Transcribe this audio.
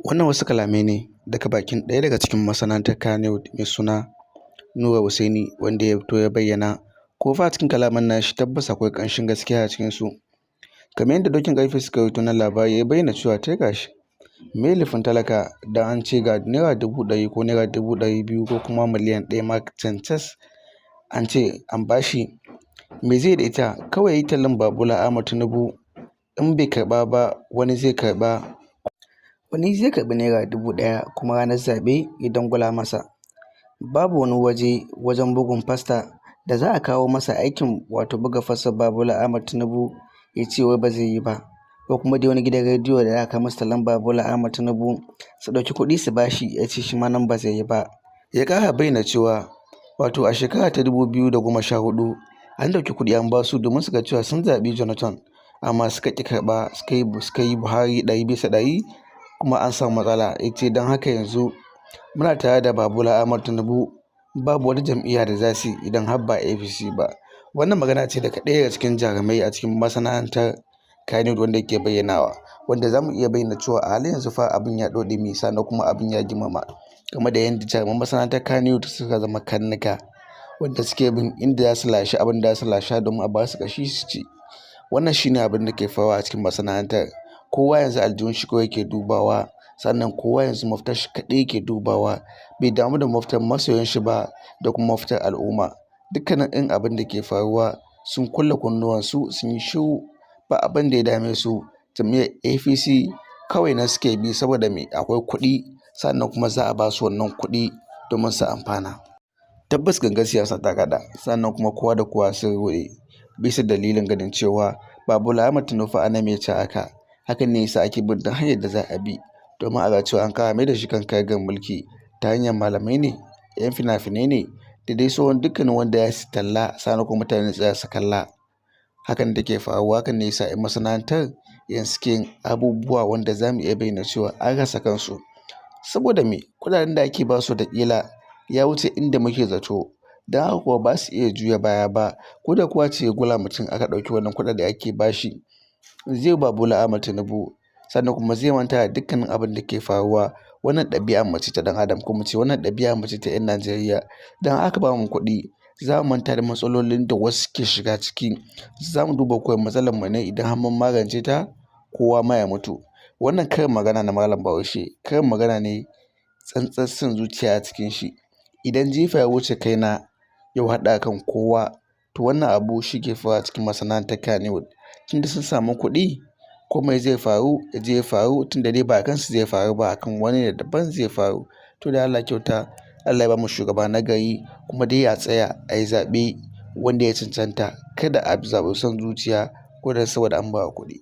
Wannan wasu kalamai ne daga bakin ɗaya daga cikin masana'antar Kannywood mai suna Nura Hussaini, wanda ya fito ya bayyana. Ko fa a cikin kalaman nashi tabbas akwai ƙanshin gaskiya a cikinsu. Kamar yadda Dokin Ƙarfe suka rawaito wannan labari, ya bayyana cewa tai gashi, me laifin talaka dan an ce ga ₦100,000 ko ₦200,000 ko kuma miliyan 1 ma cancas an ce an bashi, me zai da ita? Kawai yi tallan Bola Ahmed Tinubu, in bai karɓa ba wani zai karɓa. Wani zai karɓi ₦1,000 kuma ranar zaɓe ya dangwala masa. Babu wani waje wajen bugun fasta da za a kawo masa aikin, wato buga fastar Bola Ahmed Tinubu, ya ce wai ba zai yi ba. Ko kuma dai wani gidan rediyo da za a kawo masa tallan Bola Ahmed Tinubu, su ɗauki kuɗi su bashi, ya ce shi ma nan ba zai yi ba. Ya ƙara bayyana cewa wato a shekara ta 2014 an ɗauki kuɗi an ba su domin su ga cewa sun zaɓi Jonathan, amma suka ƙi karɓa, suka yi Buhari 100% kuma an samu matsala. Ya ce don haka yanzu muna tare da Bola Ahmed Tinubu, babu wata jam'iyya da za su yi idan har ba APC ba. Wannan magana ce daga ɗaya daga cikin jarumai a cikin masana'antar Kannywood wanda yake bayyanawa, wanda za mu iya bayyana cewa a halin yanzu fa abin ya ɗau ɗumi, sannan kuma abin ya girmama game da yadda jaruman masana'antar Kannywood suka zama karnuka wanda suke bin inda za su lashe abin da za su lasha domin a ba su ƙashi su ci. Wannan shine abin da ke faruwa a cikin masana'antar. Kowa yanzu aljihun shi kawai yake dubawa, sannan kowa yanzu mafitar shi kaɗai yake dubawa, bai damu da mafitar masoyan shi ba da kuma mafitar al'umma. Dukkanin irin abin da ke faruwa sun kulle kunnuwansu, sun yi shiru, ba abin da ya dame su. Jam'iyyar APC kawai nan suke bi saboda me? Akwai kuɗi, sannan kuma za a ba su wannan kuɗi domin su amfana. Tabbas gangar siyasa ta kaɗa, sannan kuma kowa da kowa sun ruɗe bisa dalilin ganin cewa Bola Ahmed Tinubu a nan ya ci haka. Hakan ne yasa ake bin duk hanyar da za a bi domin a ga cewa an ƙara mai da shi kan karagar mulki, ta hanyar malamai ne, 'yan fina-finai ne, da dai sauran dukkanin wanda ya su talla, sannan kuma mutane su tsaya su kalla. Hakan da ke faruwa, hakan ne yasa 'yan masana'antar yanzu suke yin abubuwa wanda za mu iya bayyana cewa an rasa kansu. Saboda me? Kuɗaɗen da ake ba su wataƙila ya wuce inda muke zato. Don haka kuwa ba su iya juya baya ba. Ko da kuwa ce gula mutum aka ɗauki wannan kuɗaɗe ake ba shi, zai ba Bola Ahmed Tinubu, sannan kuma zai manta da dukkanin abin da ke faruwa. Wannan ɗabi'ar mu ce ta ɗan adam, ko mu ce wannan ɗabi'ar mu ce ta 'yan Najeriya. Idan aka ba mu kuɗi, za mu manta da matsalolin da wasu ke shiga ciki. Za mu duba kawai matsalar mu ne, idan har mun magance ta, kowa ma ya mutu. Wannan karin magana na Malam Bahaushe karin magana ne tsantsar son zuciya a cikin shi. Idan jifa ya wuce kaina, ya haɗa kan kowa, to wannan abu shi ke faruwa a cikin masana'antar Kannywood. Tunda sun samu kuɗi, komai zai faru ya je ya faru, tunda dai ba a kansu zai faru ba, akan wani ne daban zai faru. To dai Allah kyauta, Allah ya bamu shugaba na gari, kuma dai a tsaya a yi zaɓe wanda ya cancanta. Kada a zaɓi son zuciya ko don saboda an ba kuɗi.